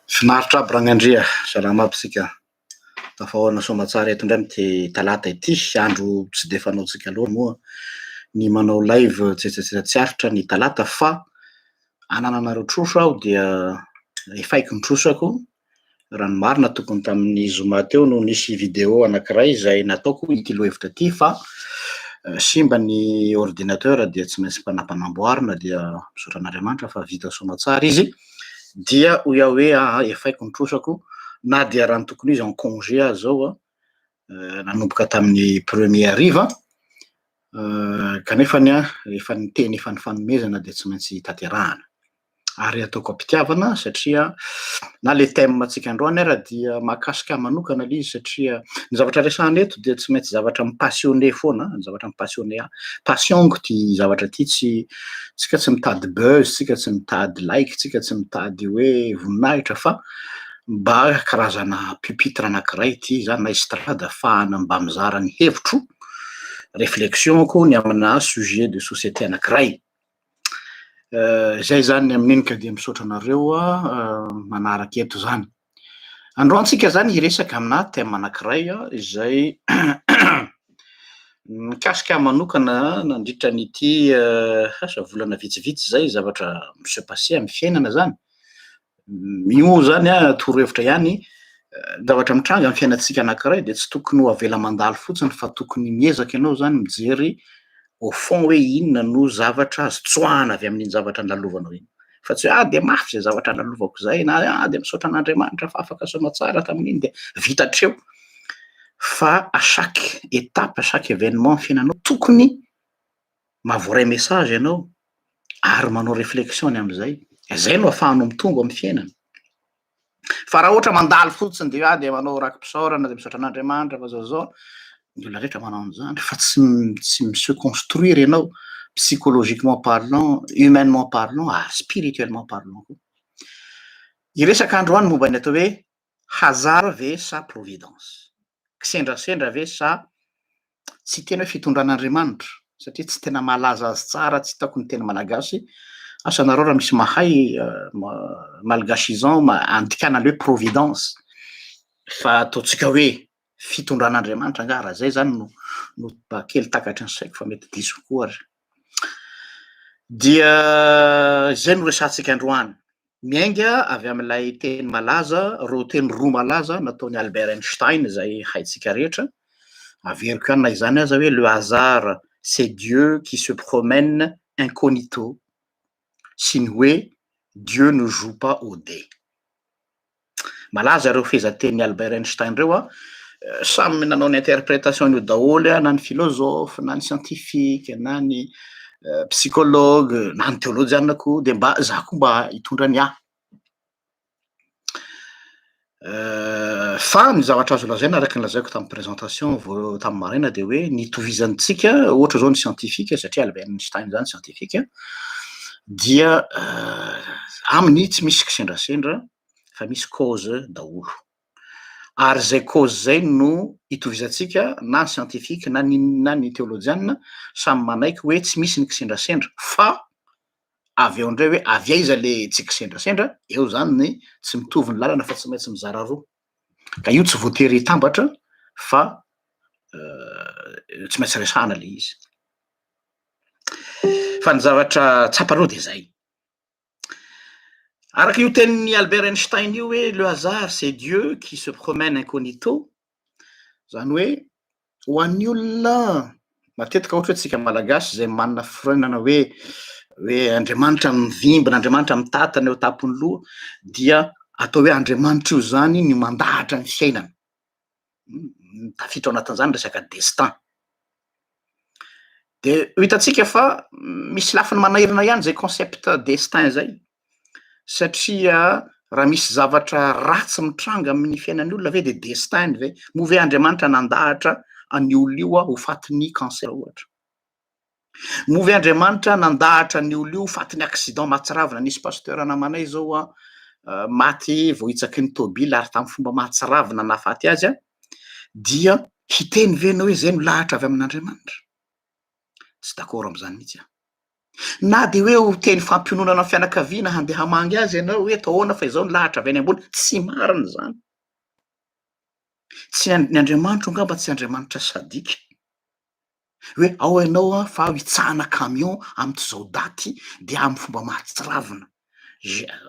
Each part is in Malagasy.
Finaritra aby Ragnandria, salama aby isika. Tafahaona soamatsara eto indray amin'ity talata ity, andro tsy dia fanaontsika loatra moa ny manao live tsetsatsetsa tsy aritra ny talata fa anananareo trosa aho dia efaiko ny trosako. Raha ny marina tokony tamin'ny zoma teo no nisy vidéo anankiray izay nataoko ity lohahevitra ity fa simba ny ordinateur dia tsy maintsy nampanamboarina dia misaotra an'Andriamanitra fa vita soamatsara izy. Dia hoy aho hoe aa efaiko ny trosako na dia raha ny tokony ho izy en congé aho zao an, nanomboka tamin'ny premier hariva, kanefa ny efa ny teny efa nifanomezana dia tsy maintsy tanterahana. Ary ataoko am-pitiavana satria na le thème antsika androany ara dia mahakasika ahy manokana le izy satria ny zavatra resahana eto dia tsy maintsy zavatra mi-passionner foana, ny zavatra mi-passionner ahy, passion-ko ity zavatra ity tsy tsika tsy mitady buzz, tsika tsy mitady like, tsika tsy mitady hoe voninahitra fa mba karazana pupitre anankiray ity zany na estrade ahafahana mba mizara ny hevitro, réflexion-ko ny amina sujet de société anankiray. Izay zany ny amin'iny ka dia misaotra anareo manaraka eto zany. Androany tsika zany hiresaka amina thème anankiray izay mikasika ahy manokana nandritra an'ity asa volana vitsivitsy izay zavatra mi-se passer amin'ny fiainana zany. Io zany an torohevitra ihany, ny zavatra mitranga amin'ny fiainantsika anankiray dia tsy tokony ho avela mandalo fotsiny fa tokony miezaka ianao zany mijery au fond hoe inona no zavatra azo tsoahana avy amin'iny zavatra nolalovanao iny. Fa tsy hoe ah dia mafy izay zavatra nolalovako izay na ah dia misaotra an'Andriamanitra fa afaka soamatsara tamin'iny dia vita hatreo. Fa à chaque étape, à chaque événement amin'ny fiainanao tokony mahavoaray message ianao ary manao réflexion ny amin'izay, izay no ahafahanao mitombo amin'ny fiainana. Fa raha ohatra mandalo fotsiny dia ah dia manao raki-pisaorana dia misaotra an'Andriamanitra fa zao zao, ny olona rehetra manao an'izany fa tsy tsy mi-se construire ianao psychologiquement parlant, humainement parlant ary spirituellement parlant koa. Hiresaka androany momba ny atao hoe Hasard ve sa providence? Kisendrasendra ve sa tsy tena hoe fitondran'Andriamanitra? Satria tsy tena mahalaza azy tsara, tsy hitako ny teny malagasy. Asa nareo raha misy mahay malgachisant andikana an'ilay hoe providence. Fa ataontsika hoe fitondran'Andriamanitra angaha raha izay izany no no mba kely takatry ny saiko fa mety diso koa ary. Dia izay no resahantsika androany. Miainga avy amin'ilay teny malaza, ireo teny roa malaza nataon'i Albert Einstein izay haintsika rehetra, averiko ihany na izany aza hoe le hasard c'est Dieu qui se promène incognito sy ny hoe Dieu ne joue pas aux dés. Malaza ireo fehezantenin'i Albert Einstein ireo an, samy nanao ny interprétation-ny io daholo na ny philosophe na ny scientifique na ny psychologue na ny teolojiana koa dia mba za koa mba hitondra ny ahy. Fa ny zavatra azo lazaina araka ny lazaiko tamin'ny présentation vao tamin'ny maraina dia hoe ny itovizantsika ohatra izao ny scientifique satria Albert Einstein izany scientifique dia aminy tsy misy kisendrasendra fa misy cause daholo. Ary izay cause izay no itovizantsika na ny scientifique na ny na ny teolojiana samy manaiky hoe tsy misy ny kisendrasendra fa avy eo indray hoe avy aiza le tsy kisendrasendra, eo zany ny tsy mitovy ny lalana fa tsy maintsy mizara roa. Ka io tsy voatery hitambatra fa tsy maintsy resahana le izy. Fa ny zavatra tsapa aloha de zay. Araka io tenin'i Albert Einstein io hoe le hasard c'est Dieu qui se promène incognito, zany hoe ho an'ny olona matetika ohatra hoe tsika malagasy izay manana firenana hoe hoe Andriamanitra mivimbina, Andriamanitra mitatana eo an-tampon'ny loha dia atao hoe Andriamanitra io zany ny mandahatra ny fiainana. Tafiditra ao anatin'izany resaka destin. De ho hitantsika fa misy lafiny manahirana ihany zay concept destin zay satria raha misy zavatra ratsy mitranga amin'ny fiainan'ny olona ve de destin-ny ve? Moa ve Andriamanitra nandahatra an'io olona io ho fatin'ny cancer ohatra? Moa ve Andriamanitra nandahatra an'io olona io ho fatin'ny accident mahatsiravina? Nisy pasteur namanay zao an, maty voahitsaky ny tôbila ary tamin'ny fomba mahatsiravina nahafaty azy an, dia hiteny ve ianao hoe zay no lahatra avy amin'Andriamanitra? Tsy d'accord amin'izany mihitsy aho. Na dia hoe ho teny fampiononana ny fianakaviana handeha hamangy azy ianao hoe atao ahoana fa izao ny lahatra avy any ambony, tsy marina izany. Tsy ny Andriamanitro angamba tsy Andriamanitra sadika. Hoe ao ianao an fa hitsahana camion amin'ity zao daty dia amin'ny fomba mahatsiravina.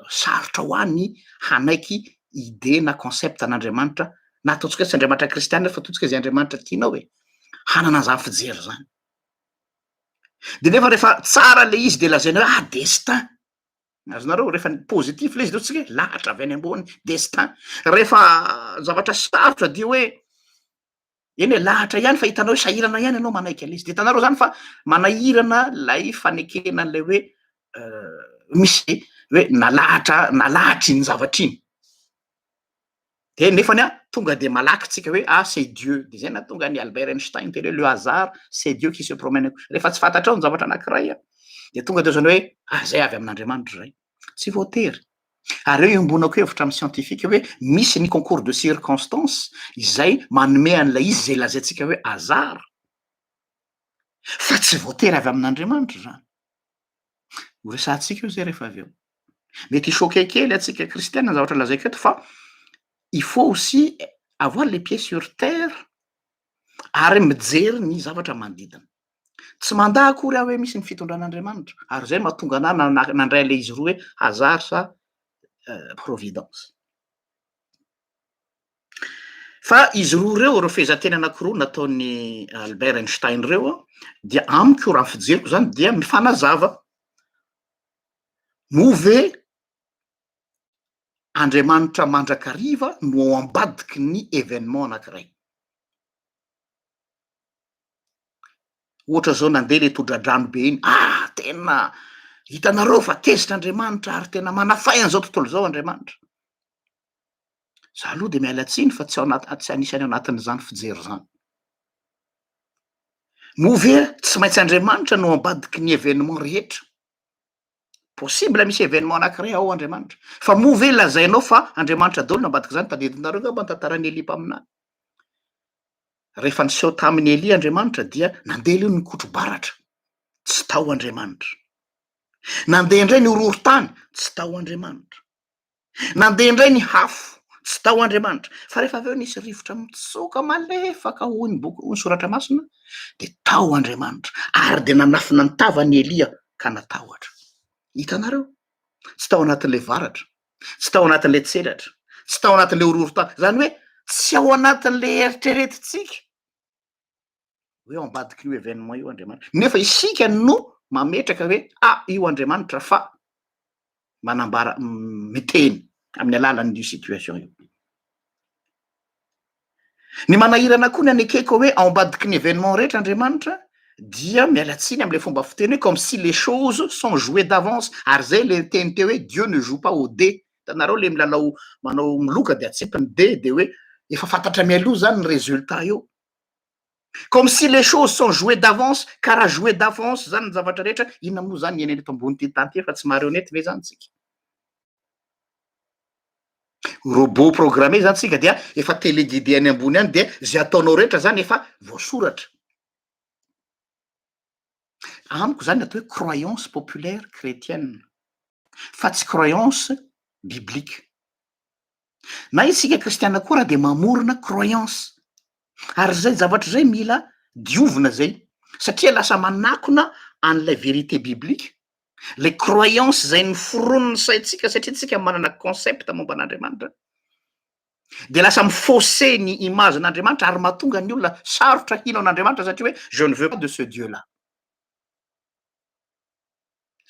Sarotra ho ahy ny hanaiky idée na concept an'Andriamanitra, na ataontsika hoe tsy Andriamanitra kristiana fa ataontsika hoe izay Andriamanitra tianao e, hanana an'izany fijery izany. De nefa rehefa tsara le izy de lazaina hoe ah destin, azonareo rehefa positif le izy de ohatsika hoe lahatra avy any ambony, destin, rehefa zavatra sarotra dia hoe eny e lahatra ihany fa hitanao hoe sahirana ihany ianao manaiky an'izy, de hitanareo zany fa manahirana lay fanekena an'ilay hoe misy hoe nalahatra nalahatra iny zavatra iny. De nefany an, tonga de malaky tsika hoe ah c'est Dieu, de zay nahatonga an'i Albert Einstein niteny hoe le hasard c'est Dieu qui se promène, rehefa tsy fantatrao ny zavatra anakiray an, de tonga de ohatrany hoe ah zay avy amin'Andriamanitra zay, tsy voatery, ary eo iombonako hevitra amin'ny scientifique hoe misy ny concours de circonstance izay manome an'ilay izy zay lazaintsika hoe hasard, fa tsy voatery avy amin'Andriamanitra zany. Ho resahantsika io zay rehefa avy eo. Mety hi-choquer kely antsika kristiana ny zavatra lazaiko eto fa il faut aussi avoir les pieds sur terre ary mijery ny zavatra manodidina. Tsy mandà akory aho hoe misy ny fitondran'Andriamanitra ary zay mahatonga anah nandray an'ilay izy roa hoe hasard sa providence. Fa izy roa ireo, ireo fehezanteny anankiroa nataon'i Albert Einstein ireo dia amiko raha ny fijeriko zany dia mifanazava. Moa ve Andriamanitra mandrakariva no ao ambadiky ny événement anankiray? Ohatra zao nandeha le tondra-drano be iny, ah tena hitanareo fa tezitra Andriamanitra ary tena manafay an'izao tontolo izao Andriamanitra. Za aloha de miala tsiny fa tsy ao anaty, tsy anisany ao anatin'izany fijery zany. Moa ve tsy maintsy Andriamanitra no ambadiky ny événement rehetra? Possible misy événement anankiray ao Andriamanitra. Fa moa ve lazainao fa Andriamanitra daholo no ambadik'izany? Tadidinareo angamba ny tantaran'i Elia mpaminany. Rehefa niseho tamin'i Elia Andriamanitra dia nandeha aloha ny kotro-baratra, tsy tao Andriamanitra. Nandeha indray ny horohorontany, tsy tao Andriamanitra. Nandeha indray ny hafo, tsy tao Andriamanitra. Fa rehefa avy eo nisy rivotra mitsoka malefaka hoy ny boky, hoy ny soratra masina, dia tao Andriamanitra. Ary dia nanafina ny tavany Elia ka natahotra. Hitanareo? Tsy tao anatin'ilay varatra, tsy tao anatin'ilay tselatra, tsy tao anatin'ilay horohorontany. Izany hoe tsy ao anatin'ilay eritreretintsika. hoe ao ambadik'io événement io Andriamanitra, nefa isika no mametraka hoe ah io Andriamanitra fa manambara miteny amin'ny alalan'io situation io. Ny manahirana koa ny anekeko hoe ao ambadiky ny événement rehetra Andriamanitra dia miala tsiny am'le fomba fiteny hoe comme si les choses sont jouées d'avance, ary zay le niteny teo hoe Dieu ne joue pas au dé, hitanareo le milalao manao miloka de atsipy ny dé de hoe efa fantatra mialoha zany ny résultat eo. Comme si les choses sont jouées d'avance, ka raha joué d'avance zany ny zavatra rehetra, inona moa zany ny iainana eto ambonin'ity tany ity fa tsy marionnette ve zany tsika? Robot programmé zany tsika dia efa téléguidé any ambony any dia zay ataonao rehetra zany efa voasoratra. Amiko zany atao hoe croyance populaire chrétienne fa tsy croyance biblique. Na isika kristiana koa raha dia mamorona croyance Ary zay zavatra zay mila diovina zay satria lasa manakona an'ilay vérité biblique, le croyance zay noforonin'ny saintsika satria tsika manana concept momba an'Andriamanitra, de lasa mi-fausser ny image n'Andriamanitra ary mahatonga ny olona sarotra hino an'Andriamanitra satria hoe je ne veux pas de ce Dieu là.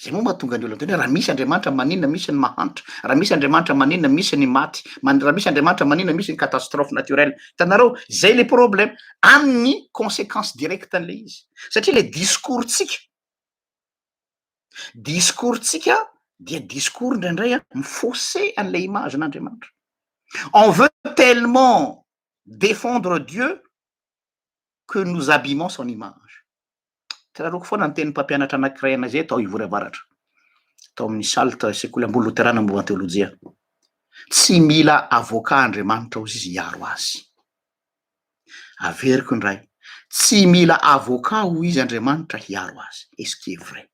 Zay moa mahatonga ny olona miteny hoe raha misy Andriamanitra maninona misy ny mahantra, raha misy Andriamanitra maninona misy ny maty, raha misy Andriamanitra maninona misy ny catastrophe naturelle. Hitanareo, zay le problème, amin'ny conséquence directe an'le izy. Satria le discours-tsika, discours-tsika dia discours indraindray an, mi-fausser an'le image n'Andriamanitra. On veut tellement défendre Dieu que nous abîmons son image. Tsaroako foana ny tenin'ny mpampianatra anankiray anay izay tao Ivory Avaratra, tao amin'ny SALT, sekoly ambony loterana momba ny teolojia. Tsy mila avocat Andriamanitra hozy izy hiaro azy. Averiko indray, tsy mila avocat hoy izy Andriamanitra hiaro azy. Et ce qui est vrai.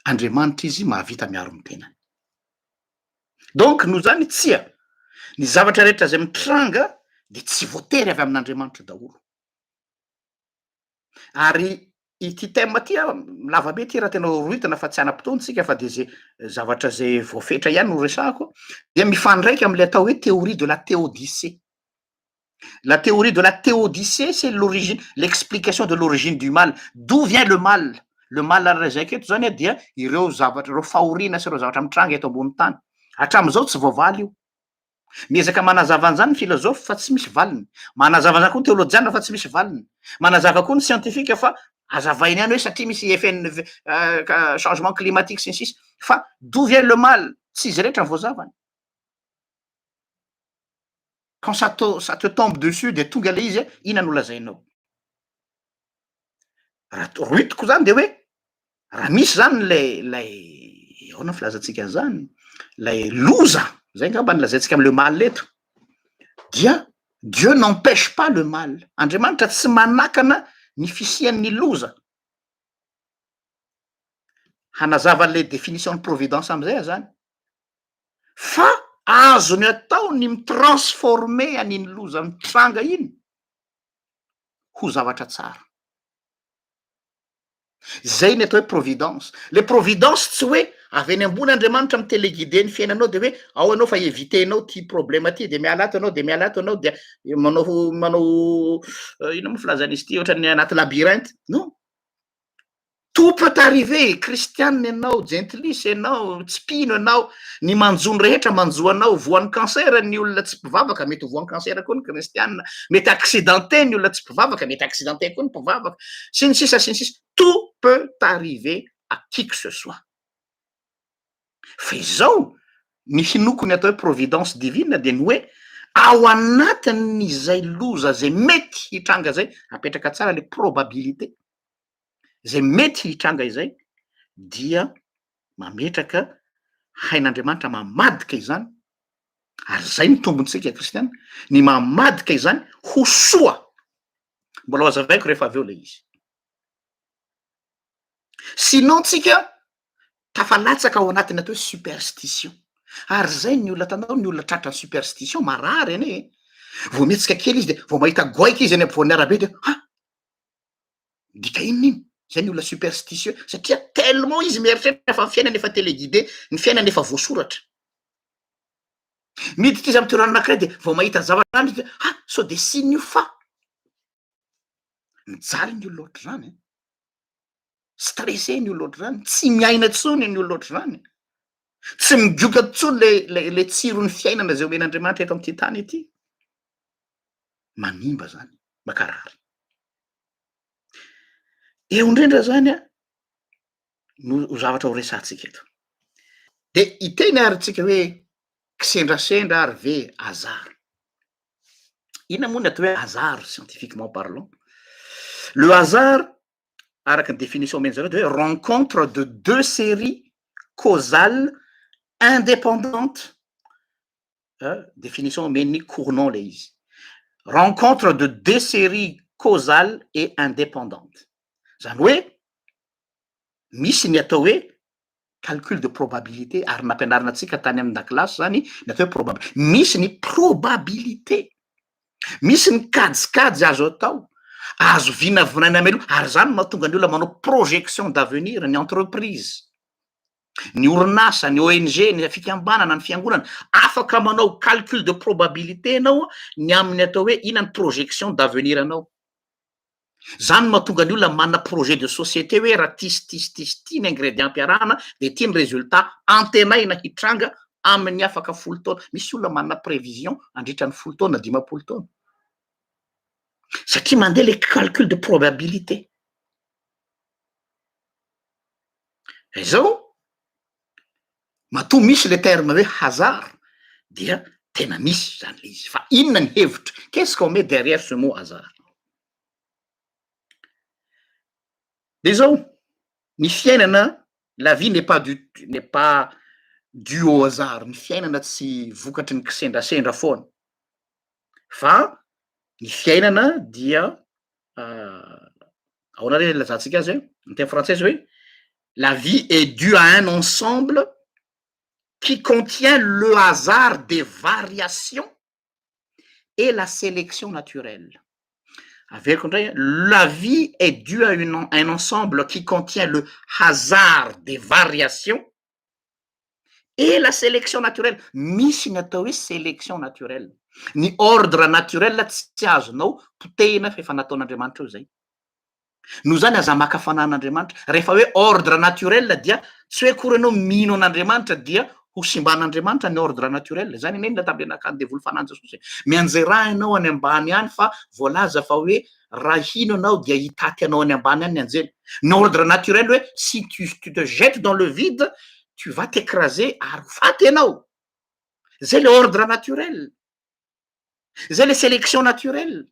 Andriamanitra izy mahavita miaro ny tenany. Donc noho izany tsia, ny zavatra rehetra izay mitranga. de tsy voatery avy amin'Andriamanitra daholo. Ary ity thème ty a, lava be ty raha tena horohitina fa tsy hanam-potoana tsika fa de ze zavatra zay voafetra ihany no resahako, dia mifandraika am'le atao hoe théorie de la théodicée. La théorie de la théodicée, c'est l'origine, l'explication de l'origine du mal. D'où vient le mal? Le mal ary lazaiko eto zany a dia ireo zavatra ireo fahoriana sy ireo zavatra mitranga eto ambony tany. Hatram'izao tsy voavaly io. Miezaka manazava an'izany ny philosophe fa tsy misy valiny. Manazava an'izany koa ny teolojiana fa tsy misy valiny. Manazava koa ny scientifique fa azavainy ihany hoe satria misy effet changement climatique sy ny sisa. Fa d'où vient le mal? Tsy izy rehetra ny voazavany. Quand ça te tombe dessus de tonga le izy a, inona no lazainao? Raha rohitiko zany de hoe raha misy zany lay lay ahoana filazantsika an'izany, lay loza zay ngamba ny lazaintsika am'le mal eto, dia Dieu n'empêche pas le mal. Andriamanitra tsy manakana ny fisian'ny loza. Hanazava an'le définition ny providence am'izay aho zany. Fa azony atao ny mi-transformer an'iny loza mitranga iny ho zavatra tsara. Zay ny atao hoe providence. Le providence tsy hoe avy eny ambony Andriamanitra mi-téléguider ny fiainanao de hoe ao anao fa évitenao ty problème ty de miala ato anao de miala ato anao de manao ino moa filazan'izy ty ohatran'ny anaty labyrinthe. Non. Tout peut arriver, kristianina ianao, jentilisa ianao, tsy mpino ianao, ny manjo ny rehetra manjo anao, voan'ny cancer ny olona tsy mpivavaka, mety ho voan'ny cancer koa ny kristianina, mety accidenté ny olona tsy mpivavaka, mety accidenté koa ny mpivavaka, sy ny sisa sy ny sisa. Tout peut arriver à qui que ce soit. Fa izao, ny hinoko ny atao hoe providence divine de ny hoe ao anatin'izay loza zay mety hitranga zay, apetraka tsara le probabilité, zay mety hitranga izay, dia mametraka hain'Andriamanitra mamadika izany, ary zay ny tombontsika kristiana, ny mamadika izany ho soa. Mbola ho azavaiko rehefa avy eo le izy. Sinon tsika tafalatsaka ao anatin'ny atao hoe superstition. Ary zay ny olona tanao, ny olona tratra ny superstition marary anie. Vao mihetsika kely izy de vao mahita goaika izy eny ampovoan'ny arabe de ha midika inona iny? Zay ny olona superstitieux satria tellement izy mieritreritra fa ny fiainany efa téléguidé, ny fiainany efa voasoratra. Miditra izy amy toerana anankiray de vao mahita zavatra any izy de ha sao de signe io fa mijaly ny olona ohatr'izany. Stressé ny olona ohatr'izany, tsy miaina intsony ny olona ohatr'izany. Tsy migoka intsony le tsiron'ny fiainana zay omen'Andriamanitra eto am'ity tany ity. Manimba zany, makarary. Eo indrindra zany a no ho zavatra ho resantsika eto. De hiteny ary tsika hoe kisendrasendra ary ve hasard? Inona moa ny atao hoe hasard scientifiquement parlant? Le hasard, araka ny définition omen zareo de hoe rencontre de deux séries causales indépendantes. Définition omen'ny Cournot le izy. Rencontre de deux séries causales et indépendantes. Zany hoe misy ny atao hoe calcul de probabilité ary nampianarina antsika tany amin-dakilasy zany ny atao hoe probab- misy ny probabilité, misy ny kajikajy azo atao, azo vinavinaina mialoha, ary zany mahatonga ny olona manao projection d'avenir, ny entreprise, ny orinasa, ny ONG, ny fikambanana, ny fiangonana, afaka manao calcul de probabilité anao ny amin'ny atao hoe inona ny projection d'avenir anao. Zany mahatonga ny olona manana projet de société hoe raha ty sy ty sy ty sy ty ny ingrédient ampiarahana de ty ny résultat antenaina hitranga amin'ny afaka 10 taona. Misy olona manana prévision andritra ny 10 taona, 50 taona. Satria mandeha le calcul de probabilité. Izao, matoa misy le terme hoe hasard dia tena misy zany le izy. Fa inona ny hevitra? Qu'est-ce qu'on met derrière ce mot hasard? De zao, ny fiainana, la vie n'est pas due au hasard. Ny fiainana tsy vokatry ny kisendrasendra foana. Fa ny fiainana dia ahoana re ilazantsika azy e? Ny teny frantsay hoe la vie est due à un ensemble qui contient le hasard des variations. et la sélection naturelle. Averiko indray, la vie est due à une un ensemble qui contient le hasard des variations et la sélection naturelle. Misy ny atao hoe sélection naturelle. Ny ordre naturel tsy azonao potehina fa efa nataon'Andriamanitra eo zay. Noho izany aza maka fanahy an'Andriamanitra. Rehefa hoe ordre naturel dia tsy hoe akory ianao mino an'Andriamanitra dia ho simban'Andriamanitra ny ordre naturel. Izany anie ny tamin'ilay nakan'ny devoly fanahy an'i Jesosy e. Mianjerà ianao any ambany any fa voalaza fa hoe raha hino ianao dia hitaty anao any ambany any ny anjely. Ny ordre naturel hoe si tu tu te jettes dans le vide, tu vas t'ecraser ary ho faty ianao. Zay le ordre naturel. Zay le sélection naturelle.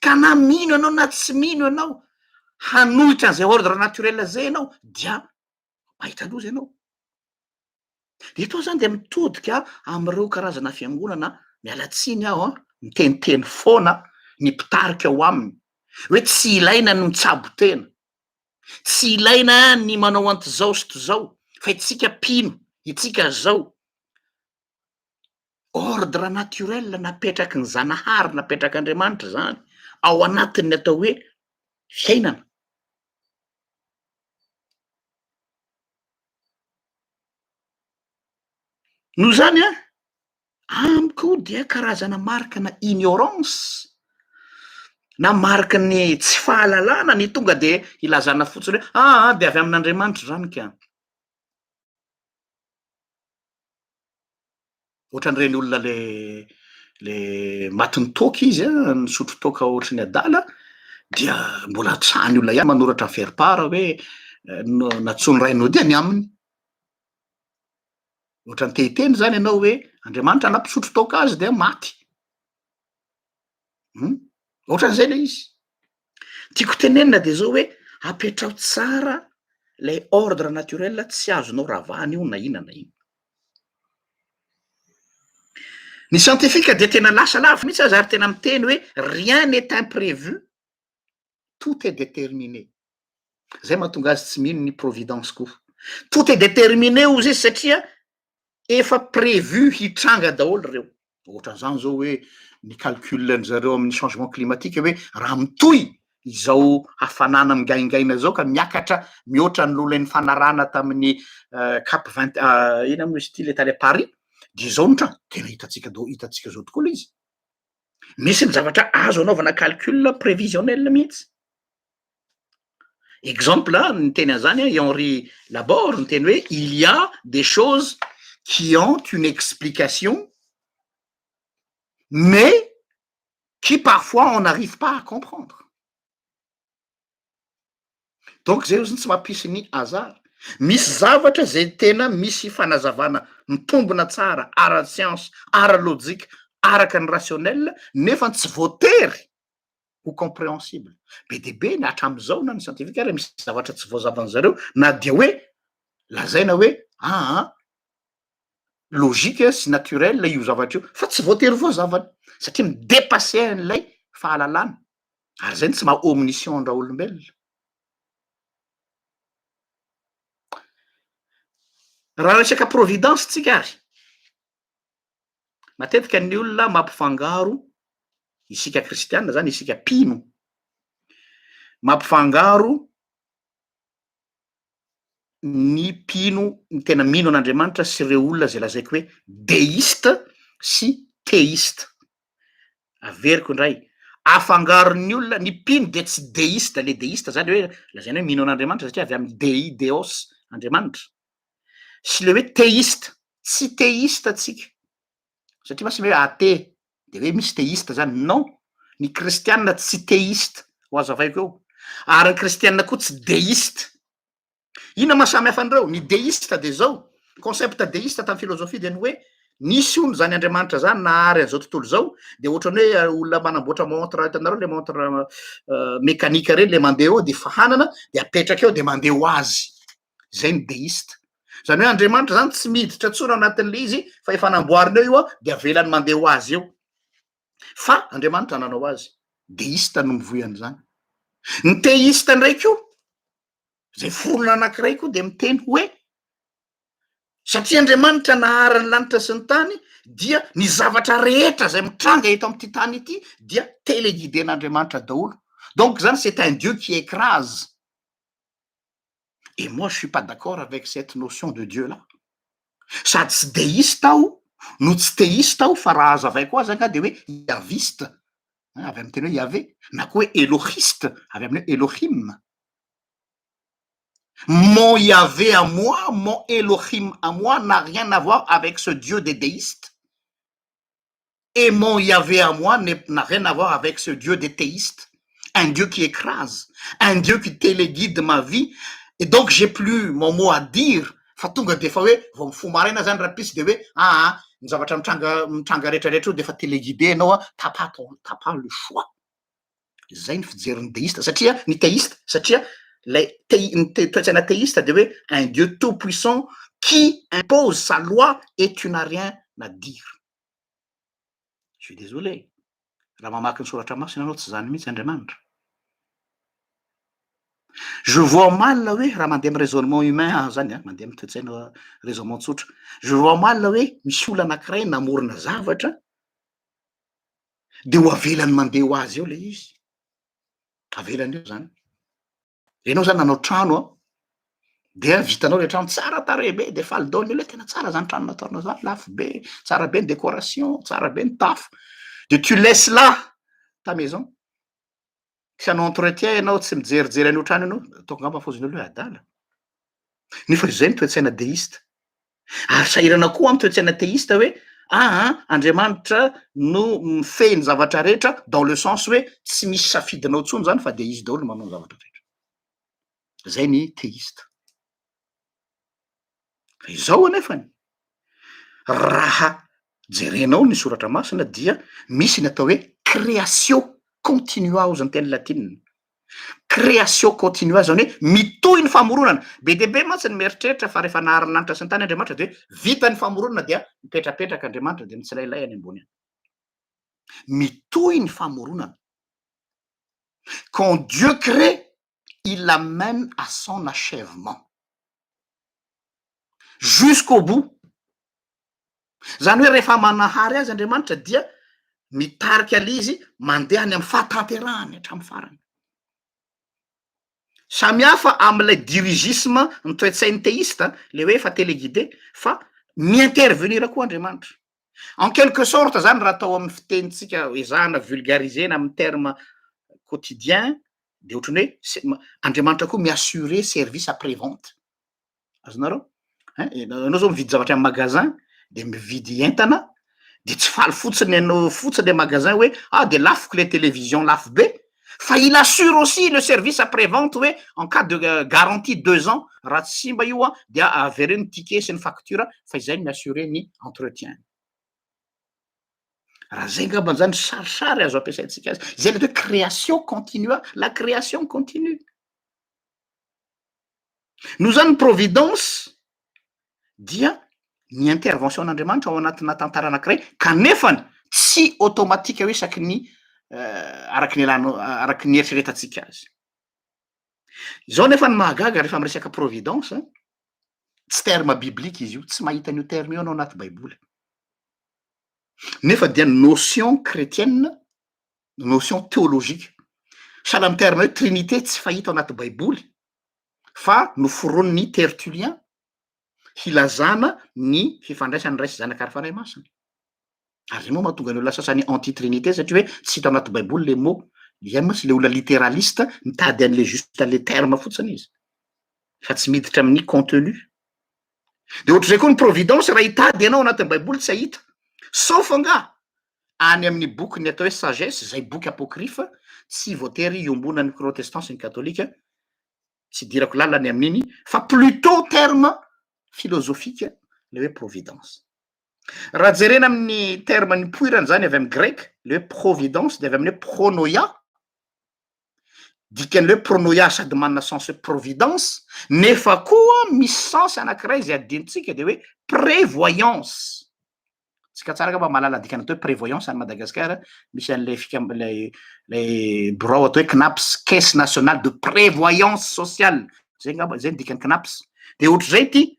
Ka na mino ianao na tsy mino ianao, hanohitra an'izay ordre naturel zay ianao dia mahita loza ianao. Eto aho zany dia mitodika amin'ireo karazana fiangonana, miala tsiny aho an, miteniteny foana ny mpitarika ao aminy, hoe tsy ilaina ny mitsabo tena, tsy ilaina ny manao an'tizao sy tizao, fa itsika mpino, itsika zao. Ordre naturel napetraky ny Zanahary, napetrak'Andriamanitra zany ao anatin'ny atao hoe fiainana. Noho izany an, amiko dia karazana marika na ignorance na mariky ny tsy fahalalana ny tonga de ilazana fotsiny hoe aa de avy amin'Andriamanitra zany ka. Ohatran'ireny olona le le matin'ny toaka izy an, nisotro toaka ohatry ny adala, dia mbola tsahan'ny olona ihany manoratra ny faire part hoe nantsoin'ny rainy hody any aminy. Ohatran'ny te hiteny zany ianao hoe Andriamanitra nampisotro toaka azy dia maty. Hum, ohatran'izay le izy. Tiako tenenina de zao hoe apetraho tsara lay ordre naturel tsy azonao ravana io na inona na inona. Ny scientifique dia tena lasa lavitra mihitsy aza ary tena miteny hoe rien n'est imprévu, tout est déterminé. Zay mahatonga azy tsy mino ny providence koa. Tout est déterminé hozy izy satria efa prévu hitranga daholo ireo. Ohatran'izany zao hoe ny calcul-ny zareo amin'ny changement climatique hoe raha mitohy izao hafanana migaingaina izao ka miakatra mihoatra ny lolain'ny fanarahana tamin'ny cap vingt inona moa izy ity le tany Paris de izao no tranga, tena hitantsika daholo, hitantsika zao tokoa le izy. Misy ny zavatra azo anaovana calcul prévisionnel mihitsy. Exemple, niteny an'izany i Henri Labor, niteny hoe il y a des choses qui ont une explication mais qui parfois on n'arrive pas à comprendre. Donc zay ozy tsy mampisy ny hasard. Misy zavatra zay tena misy fanazavana mitombina tsara ara-tsiansa, ara-lojika, araka ny rationnel nefa tsy voatery ho compréhensible. Be dia be na hatramin'izao na ny scientifique ary misy zavatra tsy voazavan'ny zareo na dia hoe lazaina hoe aa logique sy naturel io zavatra io fa tsy voatery voazavany satria mi-dépasser an'ilay fahalalana ary zay no tsy maha omniscient an-draolombelona. Raha resaka providence tsika ary, Matetika ny olona mampifangaro, isika kristiana zany, isika mpino, mampifangaro ny mpino, ny tena mino an'Andriamanitra sy ireo olona zay lazaiko hoe deiste sy theiste. Averiko indray, afangaron'ny olona, ny mpino dia tsy deiste, le deiste zany hoe lazaina hoe mino an'Andriamanitra satria avy amin'ny dei, deos, Andriamanitra, sy le hoe theiste, Tsy théiste tsika, satria mantsy hoe athée de hoe misy théiste zany, non, ny kristianina tsy théiste, ho azavaiko eo, ary ny kristianina koa tsy déiste. Inona maha samy hafa an'ireo? Ny déiste de zao, concept déiste tamin'ny filozofia de ny hoe nisy hono zany Andriamanitra zany nahary an'izao tontolo izao, de ohatran'ny hoe olona manamboatra montre, hitanareo le montre mécanique reny le mandeha eo de fahanana de apetraka eo de mandeha ho azy. Zay ny deiste. Zany hoe Andriamanitra zany tsy miditra intsony ao anatin'le izy fa efa namboariny eo io an, de avelany mandeha ho azy eo. Fa Andriamanitra nanao azy. Deiste no mivoy an'izany. Ny teiste indray koa, zay forona anankiray koa de miteny hoe. Satria Andriamanitra nahary ny lanitra sy ny tany dia ny zavatra rehetra zay mitranga eto am'ity tany ity dia téléguidé-n'Andriamanitra daholo. Donc zany, c'est un Dieu qui écrase. Et moi, je suis pas d'accord avec cette notion de Dieu là. Sady tsy déiste aho no tsy théiste aho, fa raha azavaiko azy anga de hoe yahviste, avy amy teny hoe Yahvé, na koa hoe elohiste, avy amin'ny hoe Elohim. Mon Yahvé à moi, mon Elohim à moi n'a rien à voir avec ce Dieu des déistes. Et mon Yahvé à moi n'a rien à voir avec ce Dieu des théistes. Un Dieu qui écrase, un Dieu qui téléguide ma vie. Et donc j'ai plus mon mot à dire. Fa tonga de fa hoe vao mifoha maraina zany raha de hoe ny zavatra mitranga rehetrarehetra io de efa téléguidé anao a, t'as pas ton t'as pas le choix. Zay ny fijerin'ny déiste, satria ny théiste, satria lay te ny toetsaina théiste de hoe un Dieu tout puissant qui impose sa loi et tu n'as rien à dire. Je suis désolé, raha mamaky ny soratra masina anao, tsy zany mihitsy Andriamanitra. Je vois mal hoe raha mandeha amy raisonnement humain aho zany a, mandeha amy toetsaina, raisonnement tsotra, je vois mal hoe misy olo anankiray namorona zavatra de ho avelany mandeha ho azy eo le izy, avelany eo zany. Ianao zany nanao trano a, dia vitanao le trano, tsara tare be, de faly daolo ny olo hoe tena tsara zany trano nataonao zany, lafo be, tsara be ny décoration, tsara be ny tafo, de tu laisses là ta maison, tsy hanao entretien ianao, tsy mijerijery an'io trano ianao, ataoko angamba foziny olo hoe adala. Nefa zay ny toetsaina déiste. Ary sahirana koa amy toetsaina théiste hoe Andriamanitra no mifehy ny zavatra rehetra, dans le sens hoe tsy misy safidinao ntsony zany fa de izy daholo manao ny zavatra rehetra. Zay ny théiste. Fa izao anefany, raha jerenao ny soratra masina dia misy ny atao hoe creatio continua ozy ny teny latinina. Creatio continua zany hoe mitohy ny famoronana. Be de be mantsy ny mieritreritra fa rehefa nahary ny lanitra sy ny tany Andriamanitra de vita ny famoronana, dia mipetrapetraka Andriamanitra de mitsilailay any ambony any. Mitohy ny famoronana. Quand Dieu crée, il l'amène à son achèvement. Jusqu'au bout. Zany hoe rehefa manahary azy Andriamanitra dia mitarika ale izy mandeha any amy fahatanterahany hatramy farany. Samy hafa am'ilay dirigisme ny toetsain'ny théiste, le hoe efa téléguidé, fa mi-intervenir koa Andriamanitra. En quelque sorte zany, raha atao amin'ny fitenitsika, ezahana vulgarisena amy terme quotidien, de ohatrany hoe Andriamanitra koa mi-assurer service après vente. Azonareo? Ein, anao zao mividy zavatra amy magasin, de mividy entana, de tsy faly fotsiny anao fotsiny le magasin hoe ah, de lafoko le télévision, lafo be, fa il assure aussi le service après vente hoe en cas de garantie 2 ans, raha tsy simba io a, dia avereny ny ticket sy ny facture, fa izay mi-assurer ny entretien. Raha zay ngambany zany sarisary azo ampiasaintsika azy, zay le atao hoe création continua, la création continue. Noho zany, ny providence dia ny intervention n'Andriamanitra ao anatina tantara anankiray, kanefany tsy automatique hoe isaky ny araky ny alanao, araky ny eritreretantsika azy. Zao nefa ny mahagaga rehefa miresaka providence, tsy terme biblique izy io, tsy mahita an'io terme io anao anaty Baiboly. Nefa dia notion chrétienne, notion théologique. Sahala amy terme hoe trinité, tsy fahita ao anaty Baiboly, fa noforoniny Tertullien hilazana ny fifandraisan'ny Ray sy Zanaka ary Fanahy Masina. Ary zay moa mahatonga ny olona sasany anti trinité, satria hoe tsy hita anaty Baiboly le mot. Izay mantsy le olona littéraliste, mitady an'le juste le terme fotsiny izy fa tsy miditra amin'ny contenu. De ohatr'izay koa ny providence, raha hitady ianao anatin'ny Baiboly tsy ahita, sauf anga any amin'ny boky ny atao hoe Sagesse, zay boky apocryphe, tsy voatery iombonan'ny protestant sy ny katolika, tsy idirako lalany amin'iny, fa plutôt terme philosophique le hoe providence. Raha jerena amin'ny terme nipoirany zany, avy amy grec le hoe providence, de avy amin'ny hoe pronoia. Dikan'le hoe pronoia sady manana sens hoe providence, nefa koa misy sens anankiray zay adinitsika, de hoe prévoyance. Tsika tsara angamba mahalala dikany atao hoe prévoyance. Any Madagasikara misy an'le fikam le bureau atao hoe CNaPS, Caisse nationale de prévoyance sociale, zay ngamba zay ny dikany CNaPS. De ohatr'izay ty.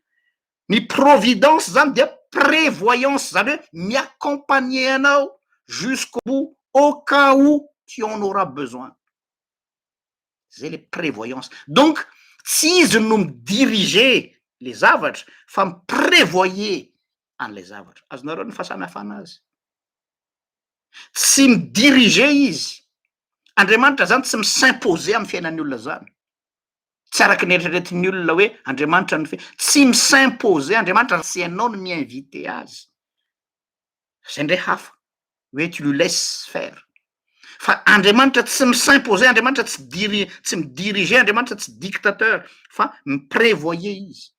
Ny providence zany dia prévoyance, zany hoe mi-accompagner anao jusqu'au bout au cas où tu en auras besoin. Zay le prévoyance. Donc tsy izy no mi-diriger le zavatra fa mi-prévoyer an'ilay zavatra. Azonareo ny fahasamihafana azy? Tsy mi-diriger izy. Andriamanitra zany tsy mi-s'imposer amy fiainan'ny olona zany. Tsy araky ny eritreretin'ny olona hoe Andriamanitra no fe, tsy mi-s'imposer Andriamanitra raha tsy ianao no mi-inviter azy. Zay ndray hafa, hoe tu lui laisses faire. Fa Andriamanitra tsy mi-s'imposer, Andriamanitra tsy diri- tsy mi-diriger, Andriamanitra tsy dictateur fa mi-prévoyer izy.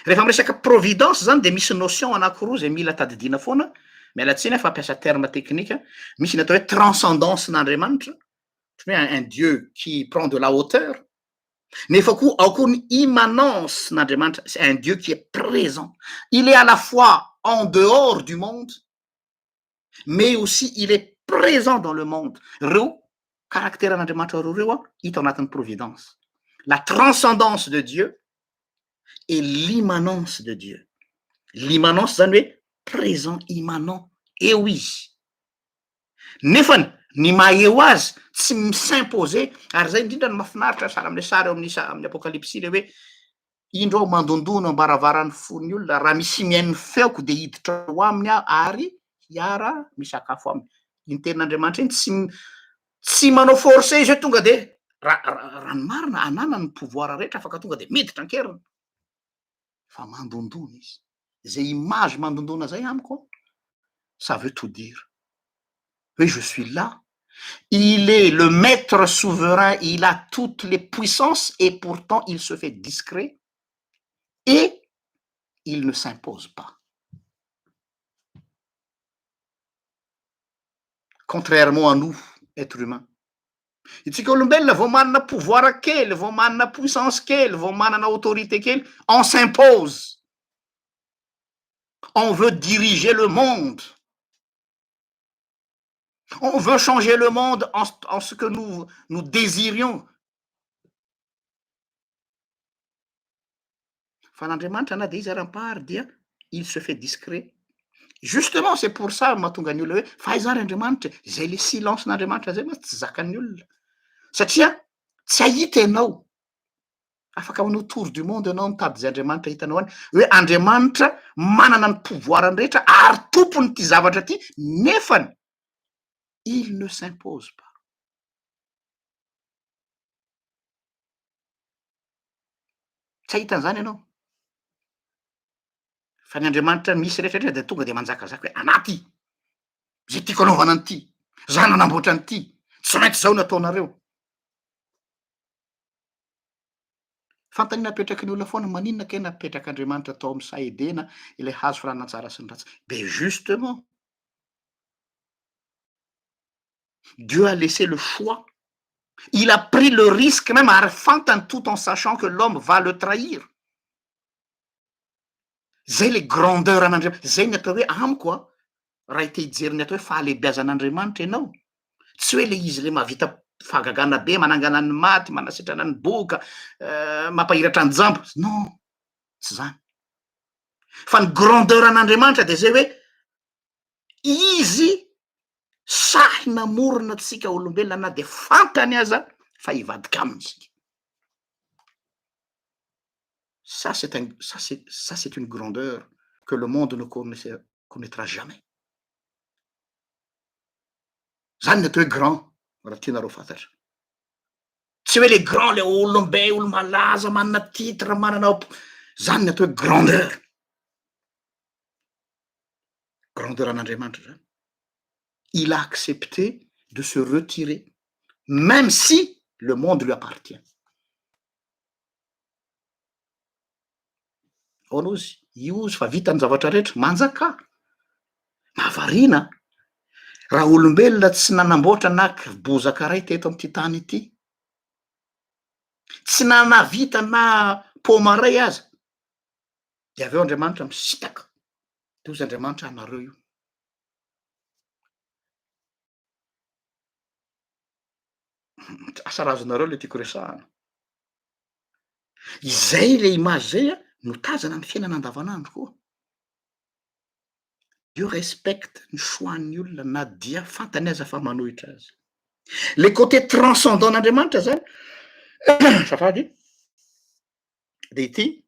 Rehefa miresaka providence zany de misy notion anankiroa zay mila tadidiana foana, miala tsiny aho fa hampiasa terme technique, misy ny atao hoe transcendance n'Andriamanitra, ohatran'ny hoe un Dieu qui prend de la hauteur, nefa koa ao koa ny immanence n'Andriamanitra, c'est un Dieu qui est présent, il est à la fois en dehors du monde, mais aussi il est présent dans le monde. Reo caractère-n'Andriamanitra roa reo an, hita ao anatin'ny providence. La transcendance de Dieu et l'immanence de Dieu. L'immanence zany hoe présent immanent, eo izy. Nefany ny maha eo azy tsy mi-s'imposer, ary zay indrindra no mahafinaritra sahala amle sary eo amin'ny sa- amin'ny apokalypsy le hoe indro aho mandondona am-baravaran'ny fon'ny olona, raha misy mihaino ny feoko de hiditra ao aminy aho ary hiara misakafo aminy. Iny tenin'Andriamanitra iny tsy tsy manao forcé izy hoe tonga de raha raha ny marina ananany ny pouvoir rehetra afaka tonga de miditra an-keriny fa mandondona izy. Zay image mandondona zay amiko ça veut tout dire. Hoe je suis là, il est le maître souverain, il a toutes les puissances et pourtant il se fait discret et il ne s'impose pas. Contrairement à nous, être humain. Itsika olombelona vao manana pouvoir kely, vao manana puissance kely, vao manana autorité kely, on s'impose. On veut diriger le monde. On veut changer le monde en, en ce que nous, nous désirions. Fa n'Andriamanitra na de izy ary ampahary dia il se fait discret. Justement c'est pour ça mahatonga ny olona hoe fa aiza ary Andriamanitra e? Zay le silence n'Andriamanitra zay mantsy tsy zakan'ny olona. Satria tsy hahita ianao. Afaka manao tour du monde ianao mitady zay Andriamanitra hitanao any hoe Andriamanitra manana ny pouvoir-ny rehetra ary tompony ty zavatra ty nefany il ne s'impose pas. Tsy hahita an'izany ianao. Fa ny Andriamanitra misy rehetra rehetra dia tonga dia manjakazaka hoe anaty zay tiako anaovana an'ity, za nanamboatra an'ity, tsy maintsy zao no ataonareo. Fanontaniana apetraky ny olona foana, maninona kay napetrak'Andriamanitra tao amin'ny saha Edena ilay hazo fahalalana tsara sy ny ratsy? Ben justement, Dieu a laissé le choix, il a pris le risque même ary fantany tout en sachant que l'homme va le trahir. Zay le grandeur an'Andriamanitra, zay ny atao hoe amiko an, raha te hijery ny atao hoe fahalehibiazan'Andriamanitra ianao, tsy hoe le izy le mahavita fahagagana be, manangana ny maty, manasitrana ny boka, mampahiratra ny jamba, non, tsy zany. Fa ny grandeur an'Andriamanitra de zay hoe izy sahy namorona antsika olombelona na de fantany aza fa hivadika aminy isika. Ça c'est un ça c'est ça c'est une grandeur que le monde ne connaissait connaîtra jamais. Zany ny atao hoe grand raha tianareo fantatra. Tsy hoe le grand le olombe, olo malaza, manana titre, manana zany ny atao hoe grandeur. Grandeur an'Andriamanitra zany. Il a accepté de se retirer même si le monde lui appartient. Ahoana ozy? Io ozy fa vita ny zavatra rehetra, manjakà. Mahavariana an! Raha olombelona tsy nanamboatra na bozaka iray teto amin'ity tany ity, tsy nanavita na paoma iray aza, de avy eo Andriamanitra misitaka, de hozy Andriamanitra anareo io. Asa raha azonareo le tiako resahana. Izay le image zay a no tazana amin'ny fiainana andavanandro koa. Dieu respecte ny choix-n'ny olona na dia fantany aza fa manohitra azy. Le côté transcendant an'Andriamanitra zany, azafady, de ity,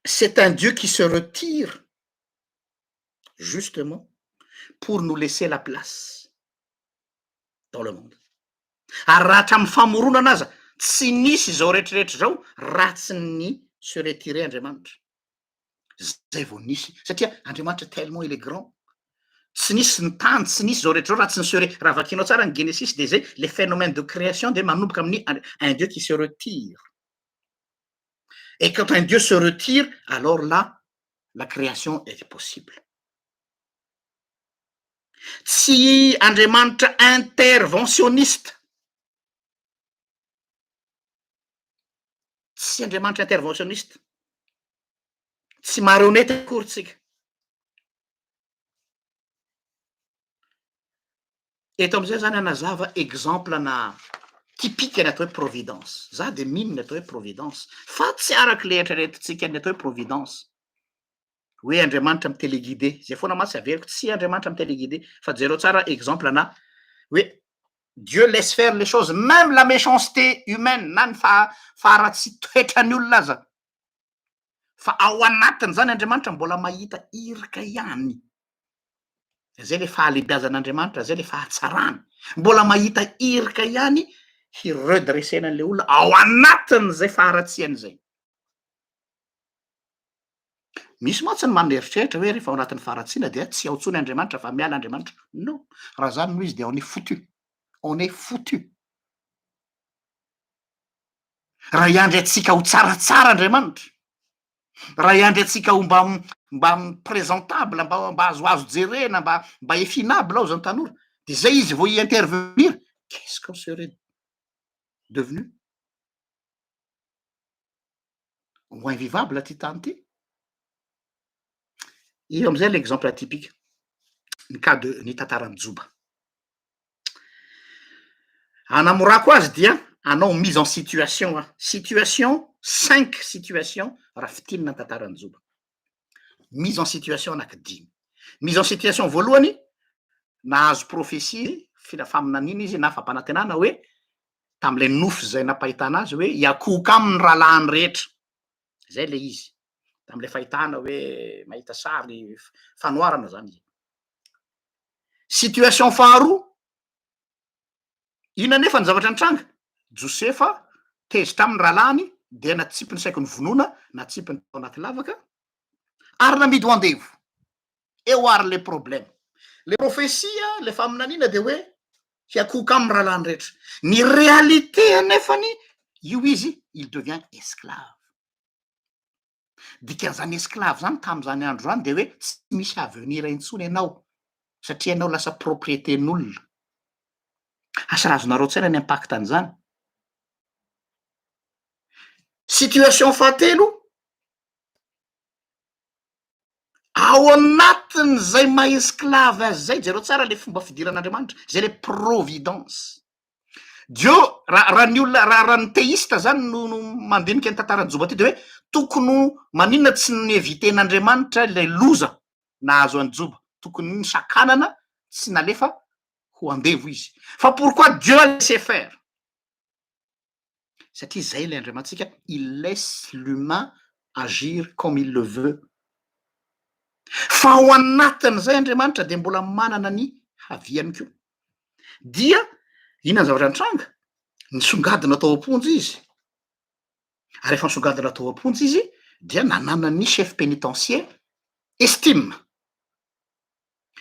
c'est un Dieu qui se retire justement pour nous laisser la place dans le monde. Ary raha hatramin'ny famoronana aza tsy nisy izao rehetrarehetra izao raha tsy ny se retirer Andriamanitra. Zay vao nisy satria Andriamanitra tellement il est grand. Tsy nisy ny tany, tsy nisy izao rehetra izao raha tsy ny se re-, raha vakianao tsara ny Genesis de zay le phénomène de création de manomboka amin'ny un Dieu qui se retire. Et quand un Dieu se retire, alors là la création est possible. Tsy Andriamanitra interventionniste. Tsy Andriamanitra interventionniste. Tsy marionnette akory tsika. Eto amizay zany hanazava exemple na typique ny atao hoe providence. Za de mino ny atao hoe providence fa tsy araky le eritreretintsika ny atao hoe providence. Hoe Andriamanitra mi-teleguider. Zay foana mantsy averiko, tsy Andriamanitra mi-teleguider fa jereo tsara exemple na hoe Dieu laisse faire les choses même la méchanceté humaine na ny faharatsian-toetran'ny olona aza. Fa ao anatin'izany Andriamanitra mbola mahita iraka ihany. Zay le fahalebiazan'Andriamanitra, zay le fahatsarany. Mbola mahita iraka ihany hi-redresser-na an'le olona ao anatin'izay faharatsiany zay. Misy mantsy ny maneritreritra hoe rehefa ao anatin'ny faharatsiana dia tsy ao intsony Andriamanitra fa miala Andriamanitra. Non, raha zany no izy dia on est foutu. On est foutu. Raha hiandry antsika ho tsaratsara Andriamanitra, raha hiandry antsika ho mba mba présentable, mba mba azoazo jerena, mba mba efinable ao zany tanora, de zay izy vao hi-intervenir, qu'est-ce qu'on serait devenu? Ho invivable ty tany ty. Io amizay l'exemple typique, ny cas de ny tantaran'i Joba. Anamorako azy dia anao mise en situation aho, situation cinq situation raha fintinina ny tantaran'i Joba. Mise en situation anaky dimy. Mise en situation voalohany, nahazo prophetie, fila faminaniana izy na fampanantenana hoe tam'ilay nofy zay nampahitana azy hoe hiakohoka aminy ny rahalahiny rehetra. Zay le izy. Tam'ilay fahitana hoe mahita sary fanoharana zany izy. Situation faharoa, inona nefa ny zavatra nitranga? Josefa tezitra aminy rahalahiny dia natsipiny saiky ny vonoina, natsipiny tao anaty lavaka ary namidy ho andevo. Eo ary le problème. Le prophetie, le faminaniana dia hoe hiakohoka aminy rahalahiny rehetra. Ny réalité anefany, io izy, il devient esclave. Dikan'izany esclave zany tamin'izany andro zany de hoe tsy misy avenir intsony ianao satria ianao lasa propriété-n'olona. Asa raha azonareo an-tsaina ny impact an'izany. Situation fahatelo, ao anatin'izay maha esclave azy zay, jereo tsara le fomba fidiran'Andriamanitra, zay le providence. Dieu, raha raha ny olona raha raha ny théiste zany no no mandinika ny tantaran'i Joba ty de hoe tokony ho maninona tsy ni-éviter-n'Andriamanitra ilay loza nahazo an'i Joba, tokony nisakanana tsy nalefa ho andevo izy. Fa pourquoi Dieu a laissé faire? Satria zay ilay Andriamanitsika, il laisse l'humain agir comme il le veut. Fa ao anatin'izay Andriamanitra dia mbola manana ny haviany koa. Dia inona ny zavatra nitranga? Nisongadina tao am-ponja izy. Ary rehefa nisongadina tao am-ponja izy dia nananan'ny chef pénitencier estime.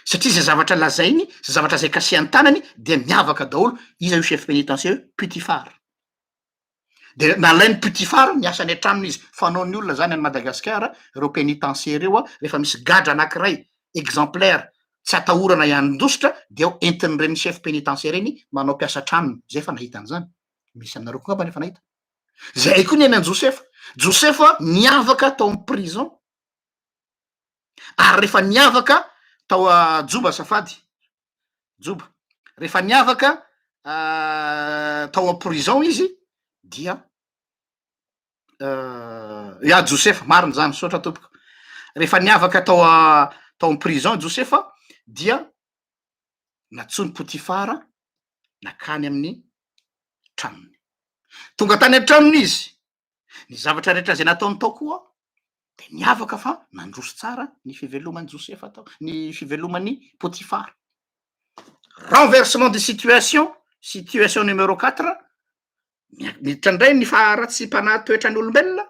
Satria izay zavatra lazainy, izay zavatra izay kasihan'ny tanany dia miavaka daholo. Iza io chef pénitencier io? Putifar. De nalain'i Putifar niasa any an-tranony izy. Fanaon'ny olona zany any Madagasikara, ireo pénitencier ireo a, rehefa misy gadra anankiray exemplaire tsy atahorana hiandositra dia entin'ireny chef pénitencier ireny manao mpiasa tranony. Zay efa nahita an'izany. Misy aminareo koa angamba efa nahita. Zay koa ny any an'i Josefa. Josefa niavaka tao amin'ny prison ary rehefa niavaka tao Joba azafady, Joba, rehefa niavaka tao am-prison izy. dia ya Josefa, marina zany, misaotra tompoko. Rehefa niavaka tao tao am prison Josefa dia nantsoin'i Potifara nakany amin'ny tranony. Tonga tany an-tranony izy, ny zavatra rehetra izay nataony tao koa de niavaka fa nandroso tsara ny fiveloman'i Josefa tao, ny fiveloman'i Potifara. Renversement de situation, situation numéro 4, miditra indray ny faharatsiam-panahy toetran'ny olombelona,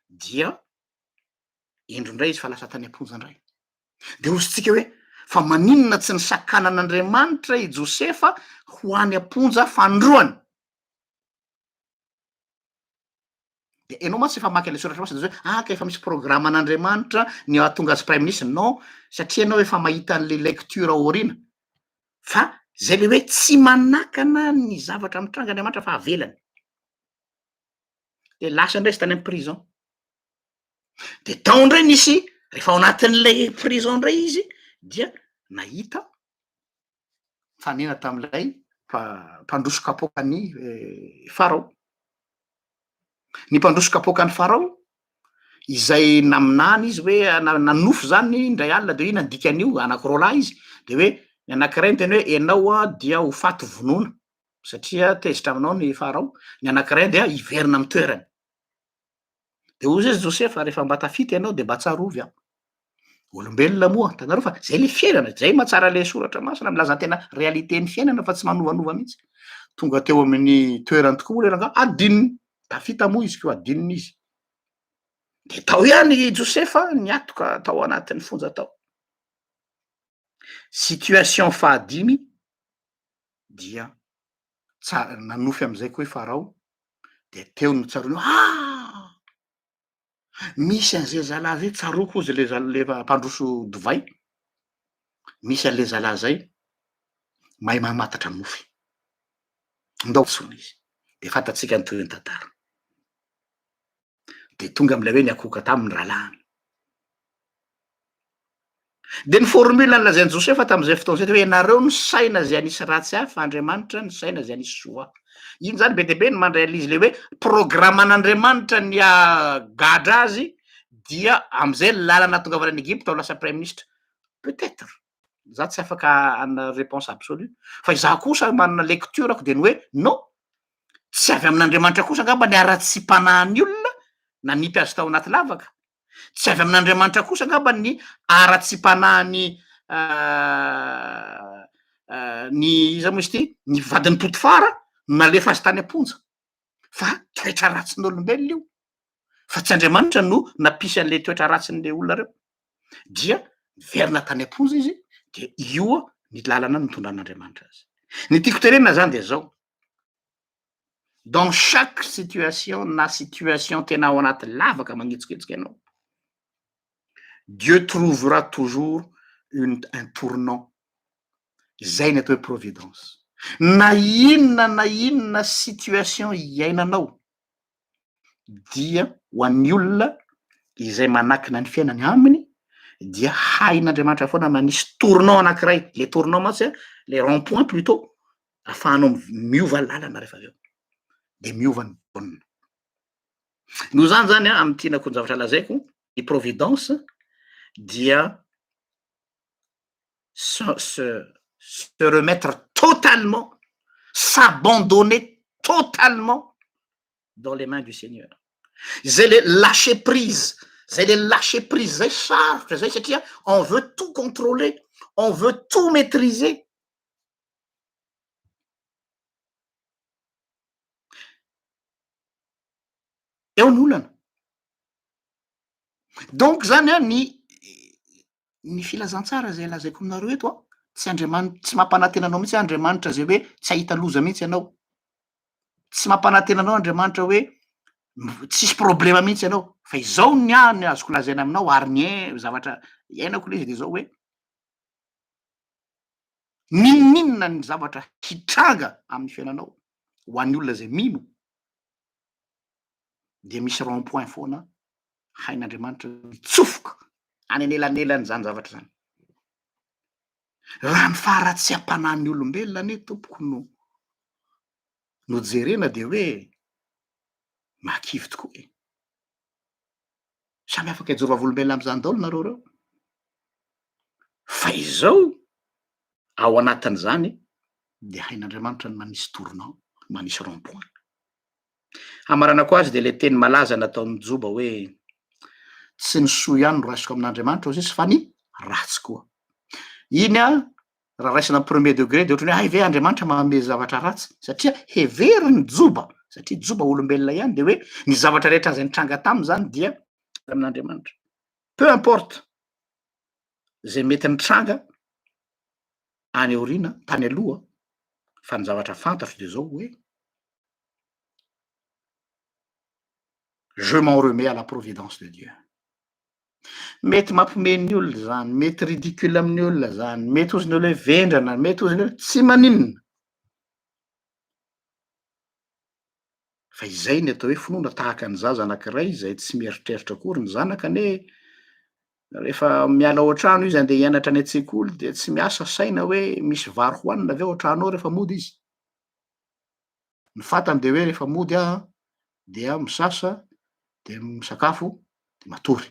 dia indro indray izy fa lasa tany am-ponja indray. De hozy tsika hoe, fa maninona tsy nisakanan'Andriamanitra i Josefa ho any am-ponja fanindroany? De enao mantsy efa mamaky an'le soratra masina de zao hoe ah ka efa misy programan'Andriamanitra ny hahatonga azy prime ministre, non, satria enao efa mahita an'le lecture ao aoriana, fa zay le hoe tsy manakana ny zavatra mitranga Andriamanitra fa avelany. De lasa ndray izy tany amy prison, de tao ndray nisy, rehefa ao anatin'lay prison ndray izy dia nahita nifanena tamin'ilay mpandroso kapoakan'i Farao. Ny mpandroso kapoakan'i Farao izay naminany izy hoe nanofy zany indray alina de hoe inona ny dikan'io, anankiroa lahy izy, de hoe ny anankiray niteny hoe ianao dia ho faty vonoina satria tezitra aminao ny Farao, ny anankiray dia hiverina amin'ny toerany. De hoy izy Josefa, rehefa mba tafita ianao de mba tsarovy aho. Olombelona moa, hitanareo fa zay le fiainana, zay mahatsara le soratra masina milaza ny tena réalité ny fiainana fa tsy manovanova mihitsy. Tonga teo amin'ny toerany tokoa moa le rangahy, adinony, tafita moa izy koa adinony izy. De tao ihany i Josefa niatoka tao anatin'ny fonja tao. Situation fahadimy dia tsa- nanofy am'izay koa i Farao, de teo no tsaroany hoe ah! Misy an'izay zalahy zay, tsaroako hozy le zal- le mpandroso divay, misy an'le zalahy zay mahay mamantatra nofy, ndao antsoina izy, de fantatsika ny tohin'ny tantara. De tonga am'ilay hoe niakohoka taminy rahalahiny. De ny formule nolazain'i Josefa tamin'izay fotoana izay de hoe ianareo no saina izay hanisy ratsy ahy fa Andriamanitra no saina izay hanisy soa ahy. Iny zany be dia be ny mandray an'izy le hoe programan'Andriamanitra ny hahagadra azy dia am'izay ny lalana ahatongavana any Egypta ho lasa praiministra. Peut-être, za tsy afaka hanana réponse absolue fa izaho kosa manana lecture-ko de ny hoe non, tsy avy amin'Andriamanitra kosa angamba ny haratsiam-panahin'ny olona nanipy azy tao anaty lavaka. Tsy avy amin'Andriamanitra kosa angamba ny haratsiam-panahin'ny ny iza moa izy ity, ny vadin'i Potifara no nalefa azy tany am-ponja fa toetra ratsin'olombelona io fa tsy Andriamanitra no nampisy an'le toetra ratsin'le olona reo. Dia niverina tany am-ponja izy dia io ny lalana nitondran'Andriamanitra azy. Ny tiako tenenina zany dia zao, dans chaque situation na situation tena ao anaty lavaka mangetsiketsika anao, Dieu trouvera toujours une un tournant, zay ny atao hoe providence, na inona na inona situation iainanao dia ho an'ny olona izay manakina ny fiainany aminy dia hain'Andriamanitra foana manisy tournant anankiray, le tournant mantsy a, le rond point plutot afahanao miova lalana rehefa avy eo de miova ny donne. Noho izany zany an, amin'ny tianako ny zavatra lazaiko, ny providence dia se se se remettre totalement, s'abandonner totalement dans les mains du Seigneur. Zay le lâcher prise, zay le lâcher prise zay sarotra zay satria on veut tout contrôler, on veut tout maitriser. Eo ny olana. Donc zany an, ny ny filazantsara zay lazaiko aminareo eto an, tsy Andriamanitra, tsy mampanantena anao mihitsy Andriamanitra zay hoe tsy hahita loza mihitsy ianao. Tsy mampanantena anao Andriamanitra hoe tsisy problema mihitsy ianao. Fa izao ny ahy ny azoko lazaina aminao ary ny zavatra iainako le izy de zao hoe, N'inon'inona ny zavatra hitranga amin'ny fiainanao, ho an'ny olona izay mino, dia misy rond point foana hain'Andriamanitra mitsofoka any anelanelan'izany zavatra izany. Raha ny faharatsiam-panahin'ny olombelona anie tompoko no. no jerena dia hoe mahakivy tokoa e. Samy afaka hijoro vavolombelona amin'izany daholo nareo ireo. Fa izao ao anatin'izany dia hain'Andriamanitra ny manisy tournant, manisy rond point. Hamaranako azy dia ilay teny malaza nataon'i Joba hoe tsy ny soa ihany no raisiko amin'Andriamanitra hoy izy fa ny ratsy koa. Iny an, raha raisina amin'ny premier degré dia ohatran'ny hoe hay ve Andriamanitra manome zavatra ratsy satria heverin'i Joba, satria Joba olombelona ihany dia hoe ny zavatra rehetra izay nitranga taminy izany dia amin'Andriamanitra. Peu importe izay mety nitranga any aoriana, tany aloha, fa ny zavatra fantatro dia izao hoe je m'en remets à la providence de Dieu. Mety mampiomehy ny olona izany, mety ridicule amin'ny olona izany, mety hozy ny olona hoe vendrana, mety hozy ny olona tsy maninona. Fa izay ny atao hoe finoana tahaka ny zaza anankiray izay tsy mieritreritra akory ny zanaka anie rehefa miala ao an-trano izy andeha hianatra any an-tsekoly dia tsy miasa saina hoe misy vary hohanina ve ao an-trano ao rehefa mody izy. Ny fantany dia hoe rehefa mody aho dia misasa dia misakafo dia matory.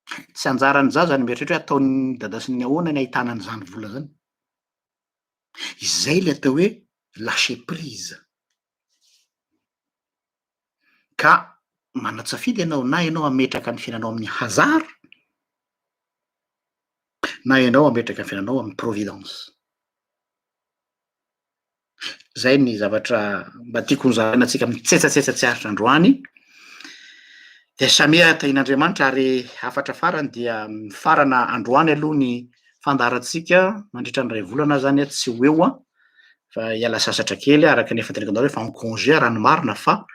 Tsy anjaran'ny zaza ny mieritreritra hoe ataon'ny dada sy ny ahoana ny ahitana an'izany vola zany. Izay ilay atao hoe lâcher prise. Ka manan-tsafidy ianao na ianao hametraka ny fiainanao amin'ny hasard na ianao hametraka ny fiainanao amin'ny providence. Zay ny zavatra mba tiako hozaraina antsika amin'ny tsetsatsetsa tsy aritra androany. Dia samia tahian'Andriamanitra ary hafatra farany dia mifarana androany aloha ny fandaharantsika mandritra ny iray volana zany aho tsy ho eo an, fa hiala sasatra kely araka ny efa teneniko anareo efa en congé raha ny marina fa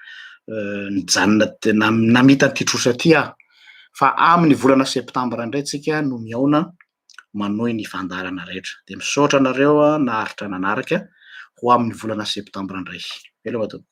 nijanona namita an'ity trosa ity aho. Fa amin'ny volana septambra indray tsika no mihaona manohy ny fandaharana rehetra. Dia misaotra anareo naharitra nanaraka ho amin'ny volana septambra indray. Veloma tompoko.